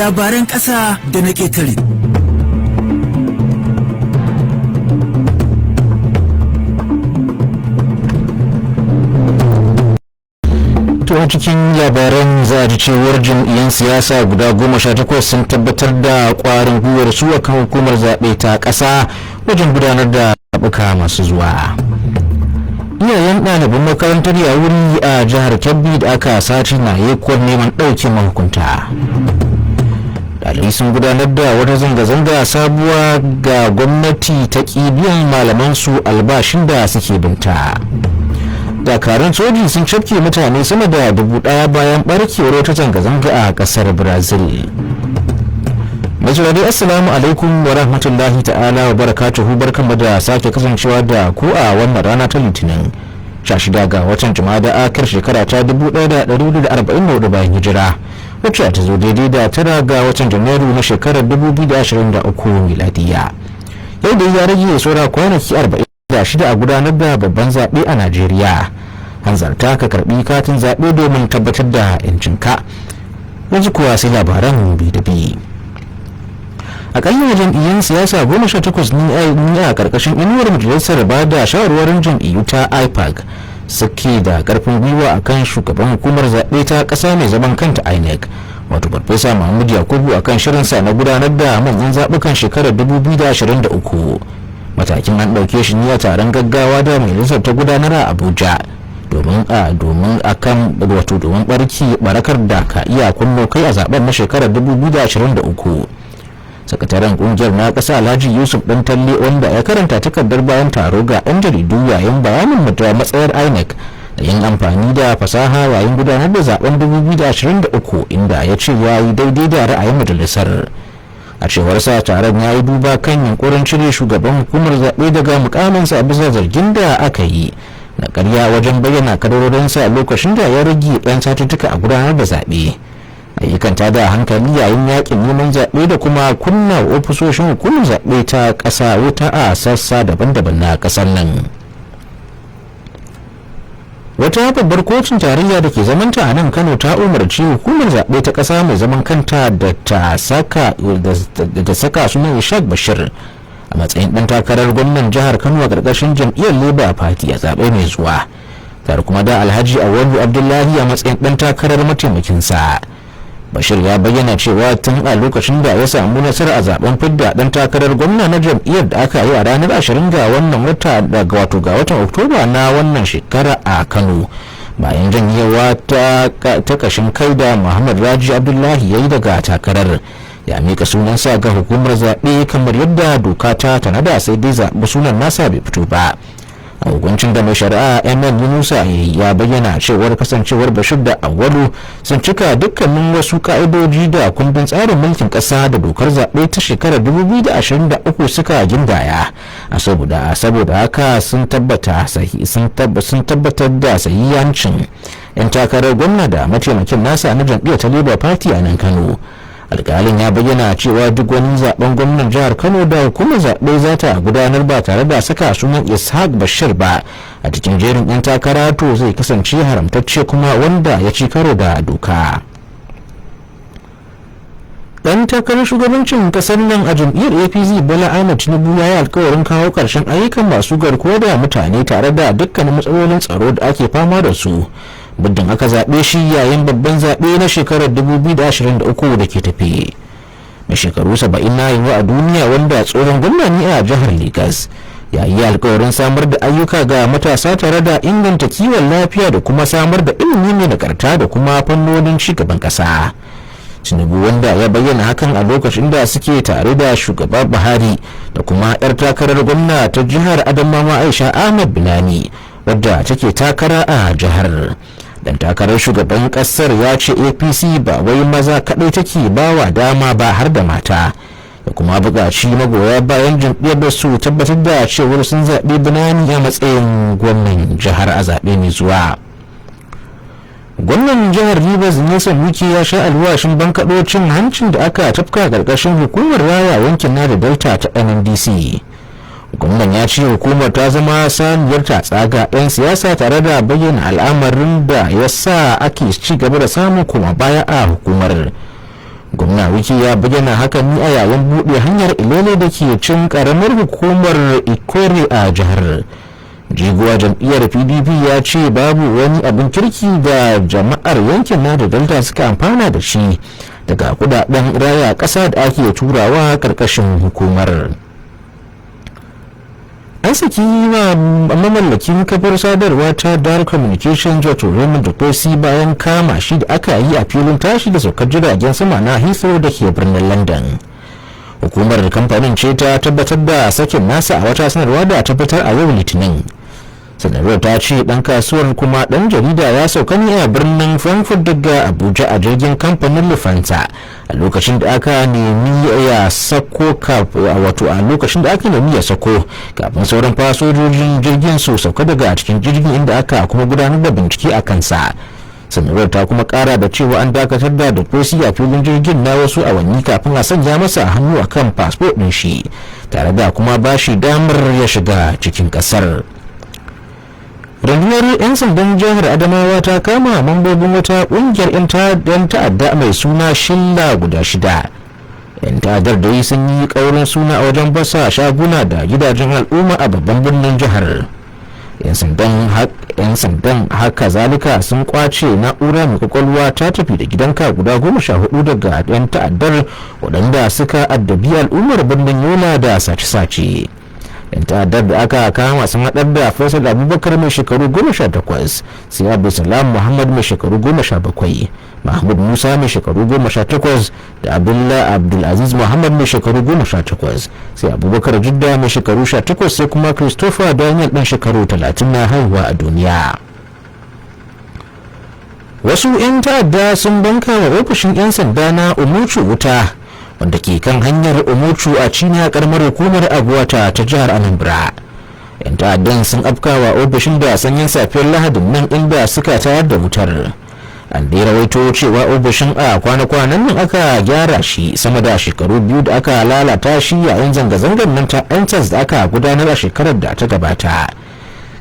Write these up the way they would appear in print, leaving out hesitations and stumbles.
Labaran ƙasa da na ƙetare. To, a cikin labaran za a ji cewar jam'iyyun siyasa guda 18 sun tabbatar da kwarin gwiwar su akan hukumar zaɓe ta ƙasa wajen gudanar da zaɓuka masu zuwa. Iyayen ɗaliban makarantar Yawuri a jihar Kebbi da aka sace na yekuwar neman ɗauke mahukunta. Ɗalibai sun gudanar da wata zanga-zanga sabuwa ga gwamnati ta ƙi biyan malamansu albashin da suke binta. Dakarun soji sun cafke mutane sama da 1000 bayan barkewar wata zanga-zanga a kasar Brazil. Masu assalamu alaikum wa rahmatullahi ta'ala wa barakatuhu. Barkanmu da sake kasancewa da ku a wannan rana ta Litinin, 16 ga watan Jumada Akar, shekara ta 1444 bayan hijira, wacce ta zo daidai da 9 ga watan Janairu na shekarar 2023 miladiya. Yau da ya rage saura kwanaki 46 a gudanar da babban zaɓe a Najeriya. Hanzarta ka karɓi katin zaɓe domin tabbatar da 'yancinka. Yanzu kuwa sai labaran bi da bi. Akalla jam'iyyun siyasa 18 ne a ƙarƙashin inuwar majalisar ba da shawarwarin jam'iyyu ta IPAC suke da ƙarfin gwiwa akan shugaban hukumar zaɓe ta ƙasa mai zaman kanta INEC, wato Farfesa Mahmud Yakubu, akan shirinsa na gudanar da manyan zaɓukan shekarar 2023. Matakin an ɗauke shi ne a taron gaggawa da majalisar ta gudanar a Abuja domin akan wato domin barki barakar da ka iya kunno kai a zaben na shekarar 2023. Sakataren kungiyar na ƙasa, Alhaji Yusuf Dan Talle, wanda ya karanta takardar bayan taro ga 'yan jaridu yayin bayanin matsayar INEC da yin amfani da fasaha yayin gudanar da zaben 2023, inda ya ce ya yi daidai da ra'ayin majalisar. A cewar sa, taron ya yi duba kan yunkurin cire shugaban hukumar zaɓe daga mukaminsa a bisa zargin da aka yi na karya wajen bayyana kadarorinsa a lokacin da ya rage ɗan satuttuka a gudanar da zaɓe, ayyukan ta da hankali yayin yakin neman zaɓe, da kuma kunna ofisoshin hukumar zaɓe ta ƙasa wuta a sassa daban-daban na ƙasar nan. Wata babbar kotun tarayya da ke zamanta a nan Kano ta umarci hukumar zaɓe ta ƙasa mai zaman kanta da ta saka sunan Ishaq Bashir a matsayin ɗan takarar gwamnan jihar Kano a ƙarƙashin jam'iyyar Labour Party a zaɓe mai zuwa, tare kuma da Alhaji Awalu Abdullahi a matsayin ɗan takarar mataimakinsa. Bashir ya bayyana cewa tun a lokacin da ya samu nasara a zaben fidda dan takarar gwamna na jam'iyyar da aka yi a ranar 20 ga wannan wata, daga wato ga watan Oktoba na wannan shekara a Kano, bayan janyewa ta kashin kai da Muhammad Raji Abdullahi ya yi daga takarar, ya mika sunansa ga hukumar zaɓe kamar yadda doka ta tanada, sai dai zaɓi sunan nasa bai fito ba. A hukuncin da mai shari'a Mm Yunusa ya bayyana cewar kasancewar Bashir da Awalu sun cika dukkanin wasu ka'idoji da kundin tsarin mulkin kasa da dokar zaɓe ta shekarar 2023 suka gindaya, a saboda haka sun tabbatar da sahihancin 'yan takarar gwamna da mataimakin nasa na jam'iyyar ta Labour Party a nan Kano. Alkalin ya bayyana cewa duk wani zaben gwamnan jihar Kano da hukumar zaɓe za ta gudanar ba tare da saka sunan Ishaq Bashir ba a cikin jerin 'yan takara, to zai kasance haramtacce kuma wanda ya ci karo da doka. Dan takarar shugabancin kasar nan a jam'iyyar APC, Bola Ahmed Tinubu, ya yi alkawarin kawo karshen ayyukan masu garkuwa da mutane tare da dukkanin matsalolin tsaro da ake fama da su muddin aka zaɓe shi yayin babban zaɓe na shekarar 2023 da ke tafe. Mai shekaru 70 na haihuwa a duniya, wanda tsohon gwamna ne a jihar Legas, ya yi alkawarin samar da ayyuka ga matasa tare da inganta kiwon lafiya da kuma samar da ilimi mai nagarta da kuma fannonin ci gaban ƙasa. Tinubu, wanda ya bayyana hakan a lokacin da suke tare da Shugaba Buhari da kuma 'yar takarar gwamna ta jihar Adamawa, Aisha Ahmad Binani, wadda take takara a jihar, dan takarar shugaban kasar ya ce APC ba wai maza kadai take bawa dama ba, har da mata, da kuma buƙaci magoya bayan jam'iyyar da su tabbatar da cewar sun zaɓi Binani a matsayin gwamnan jihar a zaɓe mai zuwa. Gwamnan jihar Rivers, Nyesom Wike, ya sha alwashin bankaɗo cin hancin da aka tafka ƙarƙashin hukumar raya yankin Niger Delta ta NNDC. Gwamnan ya ce hukumar ta zama saniyar tatsa ga 'yan siyasa, tare da bayyana al'amarin da ya sa ake ci gaba da samun koma baya a hukumar. Gwamna Wike ya bayyana hakan ne a yayin buɗe hanyar Ilele da ke cin karamar hukumar Ikore a jihar. Jiguwa jam'iyyar PDP ya ce babu wani abin kirki da jama'ar yankin na da Delta suka amfana da shi daga kudaden raya ƙasa da ake turawa karkashin hukumar. An saki wa mamallakin kafar sadarwa ta Dar Communications, wato Raymond Dukwesi, bayan kama shi da aka yi a filin tashi da saukar jiragen sama na Heathrow da ke birnin London. Hukumar kamfanin ce ta tabbatar da sakin nasa a wata sanarwa da tabbatar a yau Litinin. Sanarwar ta ce dan kasuwar kuma dan jarida ya sauka ne a birnin Frankfurt daga Abuja a jirgin kamfanin Lufthansa a lokacin da aka nemi ya sako, wato a lokacin da aka nemi ya sako kafin sauran fasojojin jirgin su sauka daga cikin jirgin, inda aka kuma gudanar da bincike a kansa. Sanarwar ta kuma kara da cewa an dakatar da Dukwesi a filin jirgin na wasu awanni kafin a sanya masa hannu akan fasfo ɗin shi tare da kuma ba shi damar ya shiga cikin kasar. Rundunar 'yan sandan jihar Adamawa ta kama mambobin wata kungiyar 'yan ta'adda mai suna Shilla guda shida. 'Yan ta'addar da sun yi kaurin suna a wajen basa shaguna da gidajen al'umma a babban birnin jihar. 'Yan sandan haka zalika sun kwace na'ura mai kwakwalwa ta tafi da gidanka guda 14 daga 'yan ta'addar, waɗanda suka addabi al'ummar birnin Yola da sace-sace. 'Yan ta'addar da aka kama sun haɗar da Faisal Abubakar mai shekaru 18, sai Abdulsalam Muhammad mai shekaru 17, Mahmud Musa mai shekaru 18, da Abdullah Abdulaziz Muhammad mai shekaru 18, sai Abubakar Jidda mai shekaru 18, sai kuma Christopher Daniel ɗan shekaru 30 na haihuwa a duniya. Wasu 'yan ta'adda sun banka wa ofishin 'yan sanda na Umuchu wuta, wanda ke kan hanyar Umuchu a Cina, karamar hukumar Aguata ta jihar Anambra. 'Yan ta'addan sun afkawa ofishin da sanyin safiyar Lahadin nan, inda suka tayar da wutar. An dai rawaito cewa ofishin a kwana-kwanan nan aka gyara shi, sama da shekaru 2 da aka lalata shi yayin zanga-zangar nan ta EndSARS da aka gudanar a shekarar da ta gabata.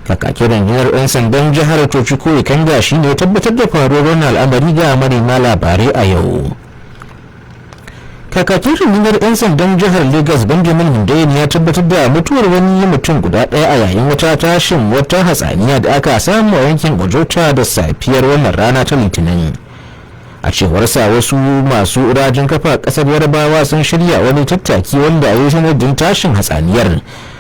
Kakakin rundunar 'yan sandan jihar, Tochukwu Ikenga, shi ne tabbatar da faruwar wannan al'amari ga manema labarai a yau. Kakakin rundunar 'yan sandan jihar Lagos, Benjamin Hundeyin, ya tabbatar da mutuwar wani mutum guda ɗaya a yayin wata tashin wata hatsaniya da aka samu a yankin Ojota da safiyar wannan rana ta Litinin. A cewarsa, wasu masu rajin kafa kasar Yarbawa sun shirya wani tattaki wanda ya yi sanadin tashin hatsaniyar.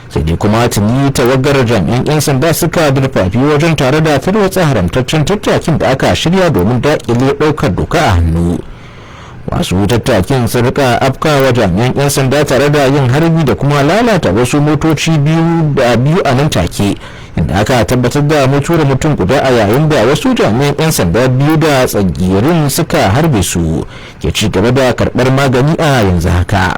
Sai dai kuma tuni tawagar jami'an 'yan sanda suka durfafi wajen tare da tarwatsa haramtaccen tattakin da aka shirya domin daƙile ɗaukar doka a hannu. Masu tattakin sun rika afkawa jami'an 'yan sanda tare da yin harbi da kuma lalata wasu motoci biyu da biyu a nan take, inda aka tabbatar da mutuwar mutum guda a yayin da wasu jami'an 'yan sanda biyu da tsagirin suka harbe su ke ci gaba da karbar magani a yanzu haka.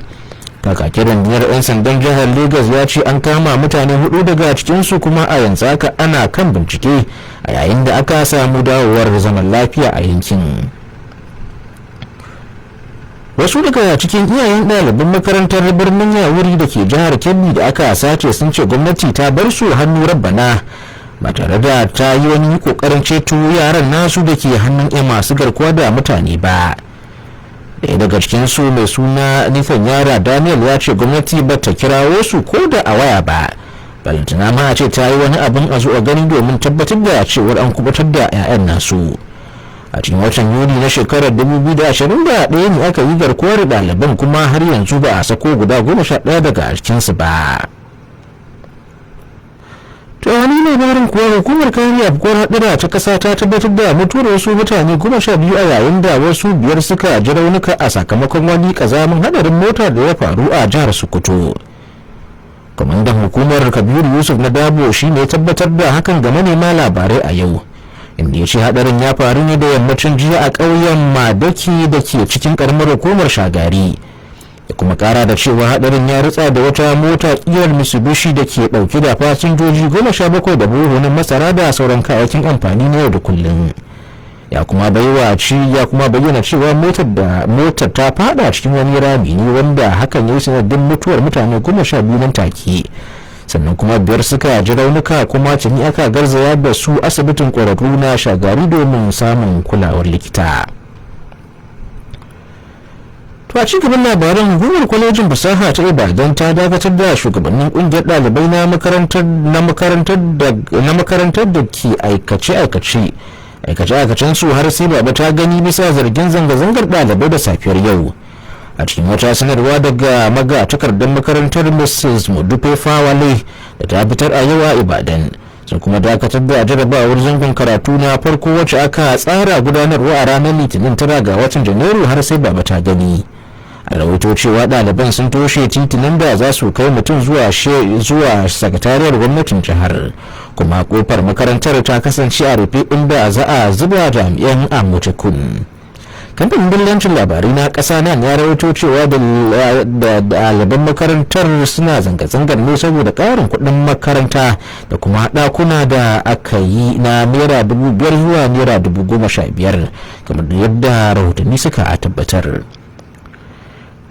Kakakin rundunar 'yan sandan jihar Lagos ya ce an kama mutane hudu daga cikinsu, kuma a yanzu haka ana kan bincike a yayin da aka samu dawowar zaman lafiya a yankin. Wasu daga cikin iyayen ɗaliban makarantar Birnin Yawuri da ke jihar Kebbi da aka sace sun ce gwamnati ta bar su hannu rabbana, ba tare da ta yi wani kokarin ceto yaran nasu da ke hannun 'yan masu garkuwa da mutane ba. Ɗaya daga cikin su mai suna Nifan Yara Daniel ya ce gwamnati ba ta kirawo su ko da a waya ba, balantana ma a ce ta yi wani abin a zo a gani domin tabbatar da cewar an kubutar da 'ya'yan nasu. A cikin watan Yuni na shekarar 2021 ne aka yi garkuwar ɗaliban, kuma har yanzu ba a sako guda 11 daga cikinsu ba. To, wani labarin kuwa, hukumar kariya afkuwar haɗura ta ƙasa ta tabbatar da mutuwar wasu mutane 12 a yayin da wasu biyar suka ji raunuka a sakamakon wani ƙazamin haɗarin mota da ya faru a jihar Sokoto. Kwamandan hukumar, Kabiru Yusuf Na Dabo, shi ne tabbatar da hakan ga manema labarai a yau, inda ya ce hadarin ya faru ne da yammacin jiya a ƙauyen Madaki da ke cikin ƙaramar hukumar Shagari, da kuma kara da cewa hadarin ya ritsa da wata mota ƙirar Mitsubishi da ke ɗauke da fasinjoji 17 da buhunan masara da sauran kayayyakin amfani na yau da kullum. Ya kuma bayyana cewa motar ta fada cikin wani rami ne, wanda hakan ya yi sanadin mutuwar mutane 12 nan take, sannan kuma biyar suka ji raunuka, kuma tuni aka garzaya da su asibitin ƙwararru na Shagari domin samun kulawar likita. To a cigaban labaran, hukumar kwalejin fasaha ta Ibadan ta dakatar da shugabannin kungiyar ɗalibai na makarantar da ke aikace aikacen su har sai baba ta gani, bisa zargin zanga-zangar ɗalibai da safiyar yau. A cikin wata sanarwa daga maga takardar makarantar, Mrs Modupe Fawale, da ta fitar a yau a Ibadan, sun kuma dakatar da jarabawar zangon karatu na farko wacce aka tsara gudanarwa a ranar Litinin 9 ga watan Janairu har sai baba ta gani. A rawaito cewa ɗaliban sun toshe titunan da za su kai mutum zuwa sakatariyar gwamnatin jihar, kuma kofar makarantar ta kasance a rufe, inda za a zuba jami'an Amotekun. Kamfanin dillancin labarai na ƙasa nan ya rawaito cewa da ɗaliban makarantar suna zanga-zangar ne saboda ƙarin kuɗin makaranta da kuma ɗakuna da aka yi na ₦5,000 zuwa ₦15,000, kamar yadda rahotanni suka tabbatar.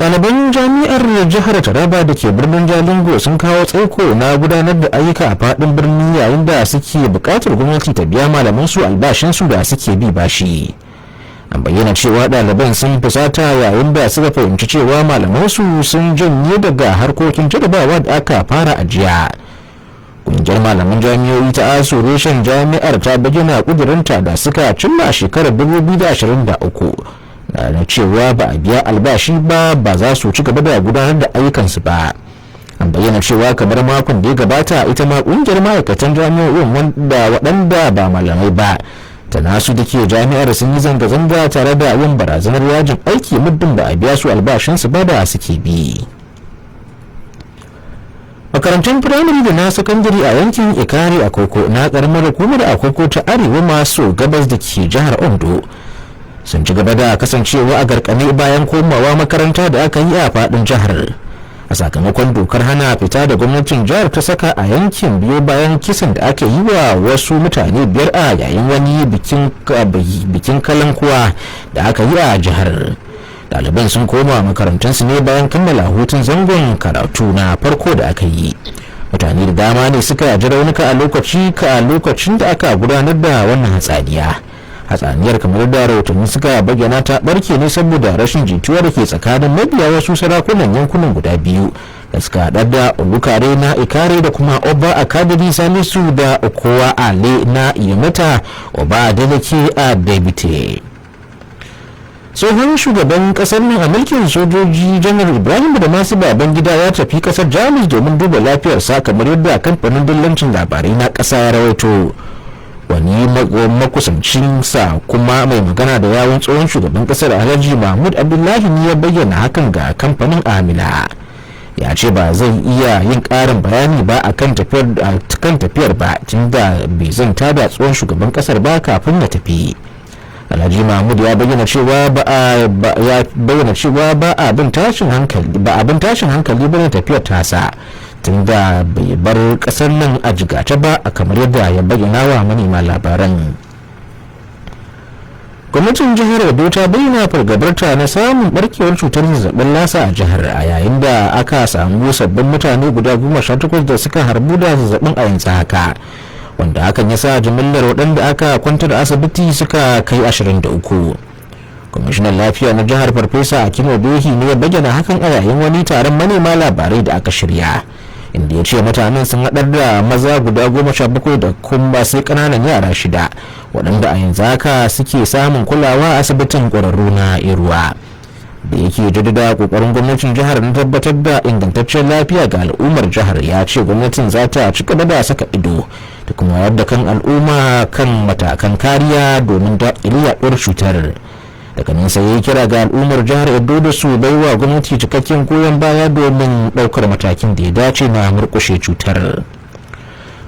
Ɗaliban jami'ar jihar Taraba da ke birnin Jalingo sun kawo tsaiko na gudanar da ayyuka a faɗin birni, yayin da suke buƙatar gwamnati ta biya malaman su albashinsu da suke bi bashi. An bayyana cewa ɗaliban sun fusata yayin da suka fahimci cewa malamansu sun janye daga harkokin jarabawa da aka fara a jiya. Ƙungiyar malaman jami'o'i ta ASUU reshen jami'ar ta bayyana ƙudurinta da suka cimma a shekarar 2023 na cewa ba a biya albashi ba, ba za su ci gaba da gudanar da ayyukansu ba. An bayyana cewa kamar makon da ya gabata, ita ma ƙungiyar ma'aikatan jami'o'in wanda waɗanda ba malamai ba ta nasu da ke jami'ar sun yi zanga-zanga tare da yin barazanar yajin aiki muddin ba a biya su albashinsu ba da suke bi. Makarantun firamare da na sakandare a yankin Ikare Akoko na karamar hukumar Akoko ta Arewa maso Gabas da ke jihar Ondo sun ci gaba da kasancewa a garkame bayan komawa makaranta da aka yi a fadin jihar, a sakamakon dokar hana fita da gwamnatin jihar ta saka a yankin, biyo bayan kisan da aka yi wa wasu mutane biyar a yayin wani bikin kalankuwa da aka yi a jihar. Ɗaliban sun koma makarantunsu ne bayan kammala hutun zangon karatu na farko da aka yi. Mutane da dama ne suka ji raunuka a lokacin da aka gudanar da wannan hatsaniya. Hatsaniyar, kamar da rahotanni suka bayyana, ta barke ne saboda rashin jituwa da ke tsakanin mabiya wasu sarakunan yankunan guda biyu da suka haɗar da Olukare na Ikare da kuma Oba Akademi Salisu da Okowa Ale na Iyamata, Oba Adeleke a Debite. Tsohon shugaban kasar nan a mulkin sojoji, Janar Ibrahim Badamasi Babangida, ya tafi kasar Jamus domin duba lafiyarsa, kamar yadda kamfanin dillancin labarai na kasa ya rawaito. Wani makusancin sa kuma mai magana da yawun tsohon shugaban kasar, Alhaji Mahmud Abdullahi, ne ya bayyana hakan ga kamfanin Amina. Ya ce ba zai iya yin karin bayani ba a kan tafiyar ba, tunda bai zanta da tsohon shugaban kasar ba kafin ya tafi. Alhaji Mahmud ya bayyana cewa ba abin tashin hankali bane tafiyar tasa, tunda bai bar kasar nan a jigata ba, kamar yadda ya bayyana wa manema labaran. Gwamnatin jihar Edo ta bayyana fargabarta na samun barkewar cutar zazzabin lasa a jihar, a yayin da aka samu sabbin mutane guda 18 da suka harbu da zazzabin a yanzu haka, wanda hakan ya sa jimillar waɗanda aka kwantar asibiti suka kai 23. Kwamishinan lafiya na jihar, Farfesa Akim Obehi, ne ya bayyana hakan a yayin wani taron manema labarai da aka shirya, inda ya ce mutanen sun haɗar da maza guda 17 da kuma sai ƙananan yara shida, waɗanda a yanzu haka suke samun kulawa a asibitin ƙwararru na Irrua. Da yake jaddada kokarin gwamnatin jihar na tabbatar da ingantaccen lafiya ga al'ummar jihar, ya ce gwamnatin za ta ci gaba da saka ido da kuma wayar da kan al'umma kan matakan kariya domin daƙile yaɗuwar cutar. Daga nan sai ya kira ga al'ummar jihar Edo da su baiwa gwamnati cikakken goyon baya domin ɗaukar matakin da ya dace na murƙushe cutar.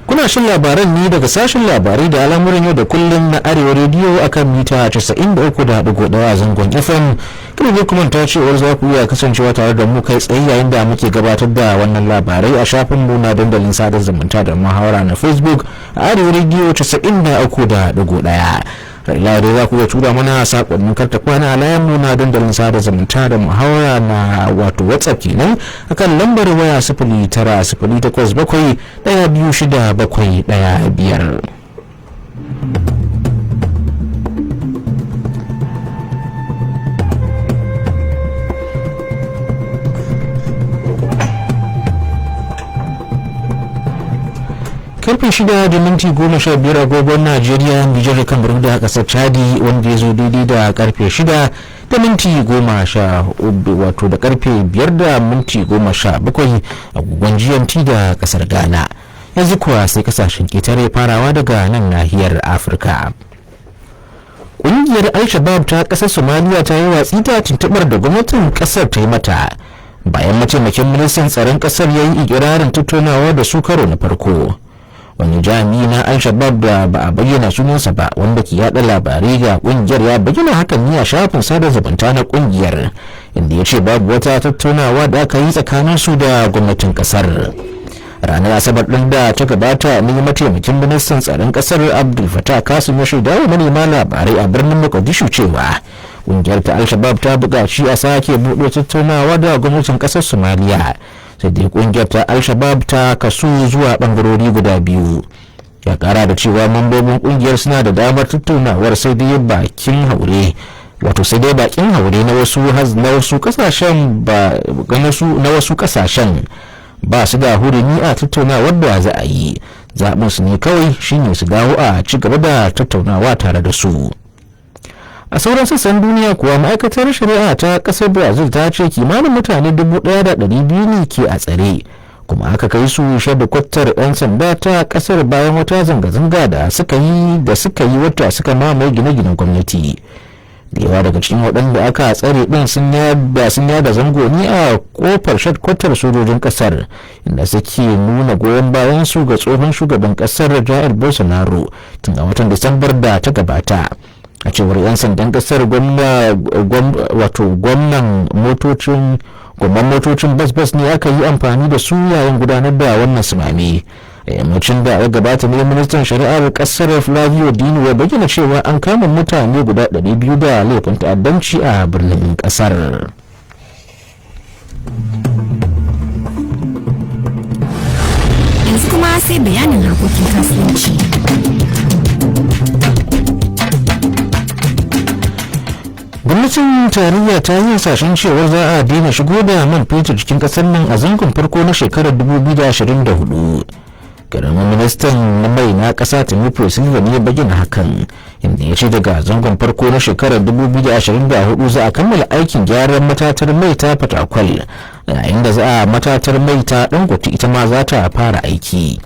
Kuna shan labaran ne daga sashen labarai da al'amuran yau da kullum na Arewa Rediyo akan mita 93.1 a zangon FM. Kada ne kuma ta cewar za ku iya kasancewa tare da mu kai tsaye yayin da muke gabatar da wannan labarai a shafin mu na dandalin sada zumunta da muhawara na Facebook a Arewa Rediyo 93.1. Ila dai za ku iya tura mana sakonnin karta kwana a layan mu na dandalin sada zumunta da muhawara na, wato WhatsApp kenan, akan lambar waya 0908726715. Karfe 6:15 agogon Najeriya, Nijar, Kamaru da kasar Chadi, wanda ya zo daidai da karfe 6:10, wato da karfe 5:17 agogon GMT da kasar Ghana. Yanzu kuwa sai kasashen ketare, farawa daga nan nahiyar Afirka. Ƙungiyar Al-Shabab ta ƙasar Somaliya ta yi watsi da tuntuɓar da gwamnatin ƙasar ta yi mata bayan mataimakin ministan tsaron ƙasar ya yi ikirarin tattaunawa da su karo na farko. Wani jami'i na Al-Shabab da ba a bayyana sunansa ba, wanda ke yada labarai ga kungiyar, ya bayyana hakan ne a shafin sada zumunta na kungiyar, inda ya ce babu wata tattaunawa da aka yi tsakanin su da gwamnatin kasar. Ranar Asabar din da ta gabata ne mataimakin ministan tsaron kasar Abdul Fatah Kasim ya shaida wa manema labarai a birnin Mogadishu cewa kungiyar ta Al-Shabab ta buƙaci a sake buɗe tattaunawa da gwamnatin kasar Somaliya, sai dai kungiyar ta Al-Shabab ta kasu zuwa bangarori guda biyu. Ya kara da cewa mambobin kungiyar suna da damar tattaunawar, sai dai bakin haure, wato sai dai bakin haure na wasu kasashen ba na wasu kasashen ba su da hurumi a tattaunawar da za a yi. Zaɓin su ne kawai shine su dawo a ci gaba da tattaunawa tare da su. A sauran sassan duniya kuwa, ma'aikatar shari'a ta kasar Brazil ta ce kimanin mutane 1,200 ne ke a tsare kuma aka kai su kwatar 'yan sanda ta kasar bayan wata zanga-zanga da suka yi wata suka mamaye gine-ginen gwamnati. Da yawa daga cikin waɗanda aka tsare ɗin sun yada zango ne a kofar shadkwatar sojojin ƙasar, inda suke nuna goyon bayan su ga tsohon shugaban ƙasar Jair Bolsonaro tun a watan Disambar da ta gabata. A cewar 'yan sandan kasar, wato gwamnan motocin gwamman motocin bas-bas ne aka yi amfani da su yayin gudanar da wannan sumame. A yammacin da ya gabata ne ministan shari'ar kasar Flavio Dino ya bayyana cewa an kama mutane guda 200 da laifin ta'addanci a birnin kasar. Yanzu kuma sai bayanin harkokin kasuwanci. Gwamnatin tarayya ta yi hasashen cewar za a daina shigo da man fetur cikin kasar nan a zangon farko na shekarar 2024. Karamin ministan mai na kasa Timothy Silva ne ya bayyana hakan, inda ya ce daga zangon farko na shekarar 2024 za a kammala aikin gyaran matatar mai ta Fatakwal, yayin da za a matatar mai ta Dangote ita ma za ta fara aiki.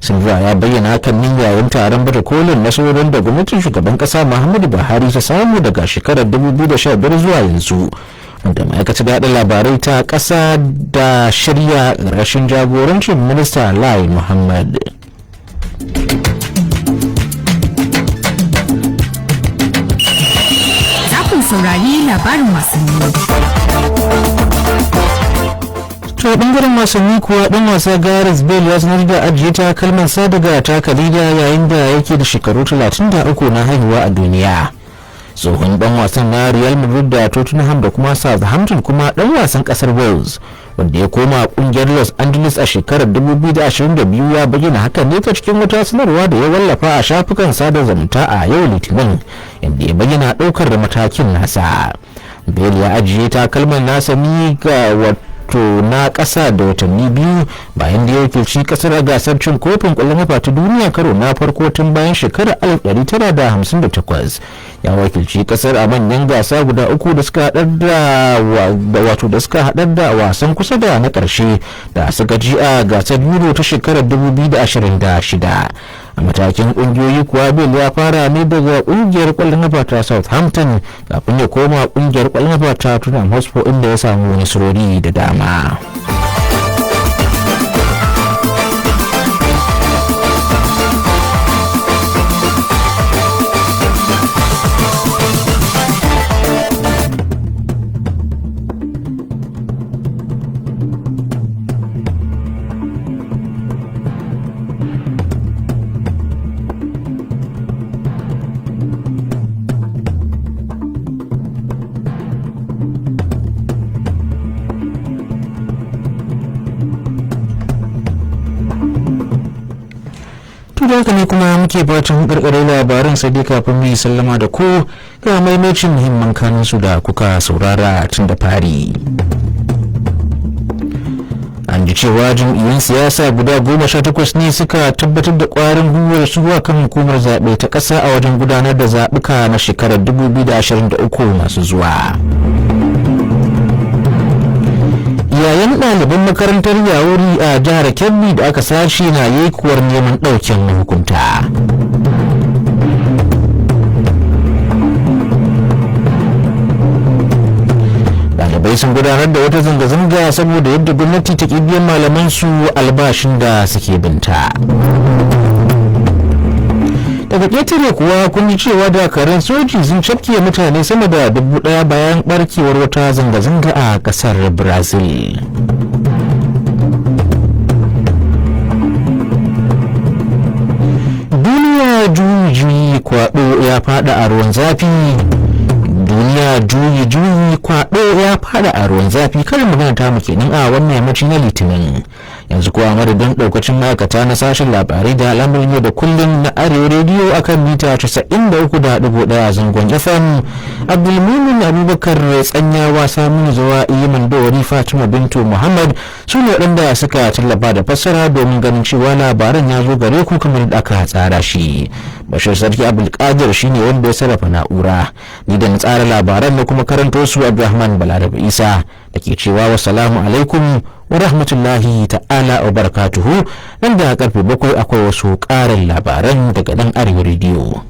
Silva ya bayyana hakan ne yayin taron baje kolin nasarorin da gwamnatin shugaban kasa Muhammadu Buhari ta samu daga shekarar 2015 zuwa yanzu, wanda ma'aikatar yaɗa labarai ta ƙasa da shirya ƙarƙashin jagorancin minista Lai Muhammad. Za ku saurari labarin wasanni. To, bangaren wasanni kuwa, dan wasa Gareth Bale ya sanar da ajiye takalman sa daga taka leda yayin da yake da shekaru 33 na haihuwa a duniya. Tsohon dan wasan na Real Madrid da Tottenham da kuma Southampton, kuma dan wasan kasar Wales wanda ya koma kungiyar Los Angeles a shekarar 2022, ya bayyana hakan ne ta cikin wata sanarwa da ya wallafa a shafukan sada zumunta a yau Litinin, inda ya bayyana daukar matakin nasa. Bale ya ajiye takalman nasa ne ga wato na ƙasa da watanni 2 bayan da ya wakilci kasar a gasar cin kofin ƙwallon kafa ta duniya karo na farko tun bayan shekarar 1958. Ya wakilci kasar a manyan gasa guda uku da suka haɗar da wato da suka haɗar da wasan kusa da na ƙarshe da suka ji a gasar Euro ta shekarar 2026. A matakin kungiyoyi kuwa, Bale ya fara ne daga kungiyar kwallon kafa ta Southampton kafin ya koma kungiyar kwallon kafa ta Tottenham Hotspur, inda ya samu nasarori da dama. To, da haka ne kuma muke bacin karkare labaran, sai dai kafin mu yi sallama da ku ga maimacin muhimman kanun su da kuka saurara tun da fari. A An ji cewa jam'iyyun siyasa guda 18 ne suka tabbatar da ƙwarin gwiwar su kan hukumar zaɓe ta ƙasa a wajen gudanar da zaɓuka na shekarar 2023 masu zuwa. Yayin ɗaliban makarantar Yawuri a jihar Kebbi da aka sace na yekuwar neman ɗaukin mahukunta. Ɗalibai sun gudanar da wata zanga-zanga saboda yadda gwamnati ta ƙi biyan malaman su albashin da suke binta. Daga ƙetare kuwa, kun ji cewa dakarun soji sun cafke mutane sama da 1000 bayan barkewar wata zanga-zanga a ƙasar Brazil. Duniya juyi-juyi, kwaɗo ya fada a ruwan zafi. Duniya juyi juyi, kwado ya fada a ruwan zafi. Karin magana ta mu kenan a wannan yammacin na Litinin. Yanzu kuwa, madadin daukacin ma'aikata na sashen labarai da al'amarin yau da kullum na Arewa Rediyo akan mita 93.1 zangon FM, Abdulmumin Abubakar Tsanyawa, Samun Zuwa Iman Dori, Fatima Bintu Muhammad su ne waɗanda suka tallafa da fassara domin ganin cewa labaran ya zo gare ku kamar da aka tsara shi. Bashir Sarki Abdulkadir shine wanda ya sarrafa na'ura. Ni da na tsara labaran na kuma karanto su, Abdulrahman Balarabe Isa, da ke cewa wasalamu alaikum wa rahmatullahi ta'ala wa barakatuhu. Nan da karfe 7 akwai wasu ƙarin labaran daga nan Arewa Rediyo.